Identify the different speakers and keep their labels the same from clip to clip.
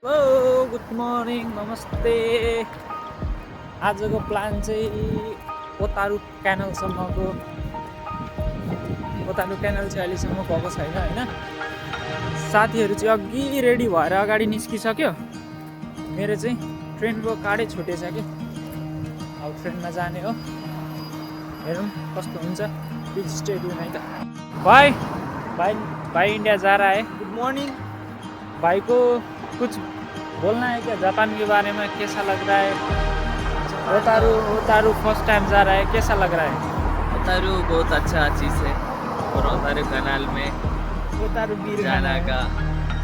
Speaker 1: Hello good morning नमस्ते। आजको plan चाहिँ ओतारू क्यानलसम्मको। ओतारू क्यानल चाहिँ अहिलेसम्म गएको छैन होइन। साथीहरू चाहिँ अघि रेडी भएर अगाडि निस्किसक्यो। मेरो चाहिँ ट्रेनको कार्डै छुटेछ कि अब ट्रेनमा जाने हो। हेरौँ कस्तो हुन्छ। प्लिज स्टे ट्युन है त। भाई भाई भाई इंडिया जा रहा है। Good morning. भाई को कुछ बोलना है क्या जापान के बारे में? कैसा लग रहा है? ओतारू फर्स्ट टाइम जा रहा है, कैसा लग रहा है?
Speaker 2: ओतारू बहुत अच्छा चीज़ है और ओतारू कैनाल में
Speaker 1: ओतारू बीर
Speaker 2: जाना का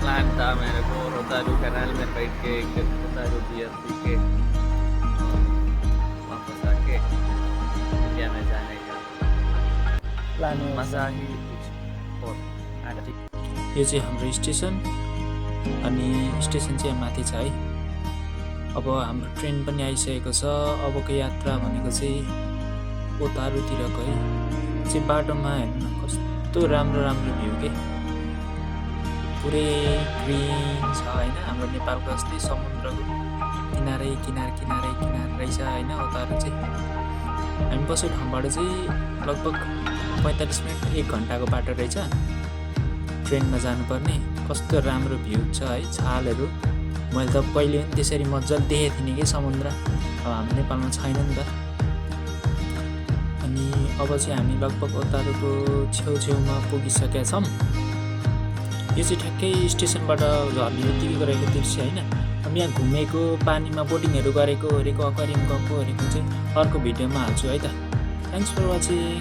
Speaker 2: प्लान था मेरे को। और ओतारू कैनाल में बैठ के एक ओतारू बियर पी के और वापस आके इंडिया में जाने का
Speaker 1: प्लान हो।
Speaker 2: मजा ही कुछ और।
Speaker 3: यो चाहिँ हाम्रो स्टेसन अनि स्टेसन चाहिँ माथि छ है। अब हाम्रो ट्रेन पनि आइसकेको छ। अबको यात्रा भनेको चाहिँ ओतारूतिरको है। चाहिँ बाटोमा हेर्नु न कस्तो राम्रो राम्रो भ्यू के पुरै ग्रिन छ होइन। हाम्रो नेपालको जस्तै समुद्रको किनारै किनार रहेछ होइन ओतारू चाहिँ। हामी बसेको ठाउँबाट चाहिँ लगभग 45 मिनट 1 घन्टाको बाटो रहेछ ट्रेनमा जानुपर्ने। कस्तो राम्रो भ्यू छ है। छालहरू मैले त पहिले पनि त्यसरी मजाले देखेको थिइनँ कि समुद्र। अब हाम्रो नेपालमा छैन नि त। अनि अब चाहिँ हामी लगभग ओतारूको छेउछेउमा पुगिसकेका छौँ। यो चाहिँ ठ्याक्कै स्टेसनबाट झर्ने बित्तिकै गरेको दृश्य होइन। अब यहाँ घुमेको पानीमा बोटिङहरू गरेको अक्वारियम गएको चाहिँ अर्को भिडियोमा हाल्छु है त। Thanks for watching.